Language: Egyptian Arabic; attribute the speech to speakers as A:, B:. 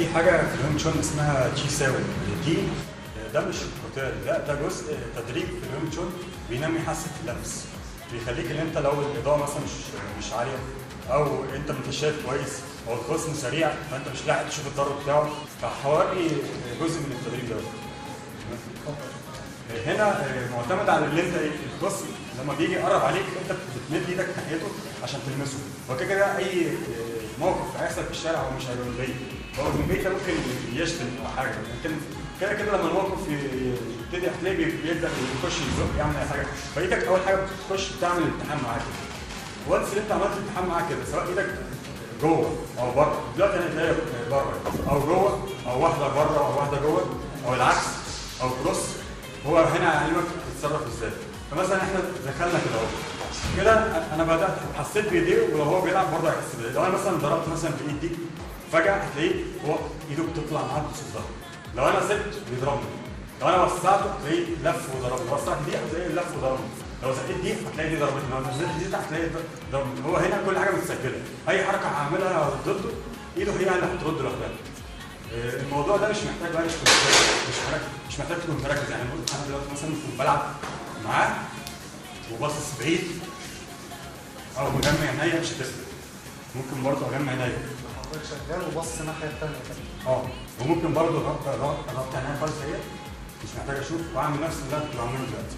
A: في حاجة في الوينج تشون اسمها تشي ساو. دي ده مش قتال، ده جزء تدريب في الوينج تشون بينمي حاسه اللمس، بيخليك ان انت لو الاضاءة مثلا مش عالية او انت مش شايف كويس او الخصم سريع فانت مش لاحق تشوف الضرب بتاعه، فحوالي جزء من التدريب ده. هنا معتمد على اللي انت ايه، الخصم لما بيجي يقرب عليك انت بتمد ايدك ناحيته عشان تلمسه. هو كده كده اي موقف هيحصل في الشارع هو مش هيبقى من بعيد، هو من بعيد ممكن يشتم او حاجة، لكن كده كده لما الموقف يبتدي هتلاقيه بيبدا يخش يزق يعمل اي حاجة، فايدك اول حاجة بتخش بتعمل التحام معاه كده. وانس اللي انت عملت التحام معاه كده سواء ايدك جوه او بره، دلوقتي انا ايديا بره او جوه او واحدة بره او واحدة جوه او العكس او cross، هو هنا هيعلمك تتصرف ازاي. فمثلا احنا دخلنا كده اهو كده، انا بدات حسيت بايديه، ولو هو بيلعب برضه هيحس بايديه. لو انا مثلا ضربت مثلا بايد دي فجاة هتلاقيه هو ايده بتطلع معاه بتصدها. لو انا سبت بيضربني، لو انا وسعته هتلاقيه لف وضربني، لو وسعت دي هتلاقيه لف وضربني، لو زقيت دي هتلاقي دي ضربتني، لو نزلت دي هتلاقي ضربتني. هو هنا كل حاجة متسجله، اي حركة هعملها ضده ايده هي اللي هترد لوحدها. الموضوع ده مش محتاج بقى مش محتاج تكون مركز. يعني انا دلوقتي مثلا كنت بلعب معاه وباصص بعيد او مغمى عينيا مش هتفرق، ممكن برضه اغمى عينيا.
B: حضرتك شغال وبص الناحية الثانية كده.
A: وممكن برضه اغطي عينيا خالص اهي، مش محتاج اشوف، واعمل نفس اللي انا كنت بعمله دلوقتي.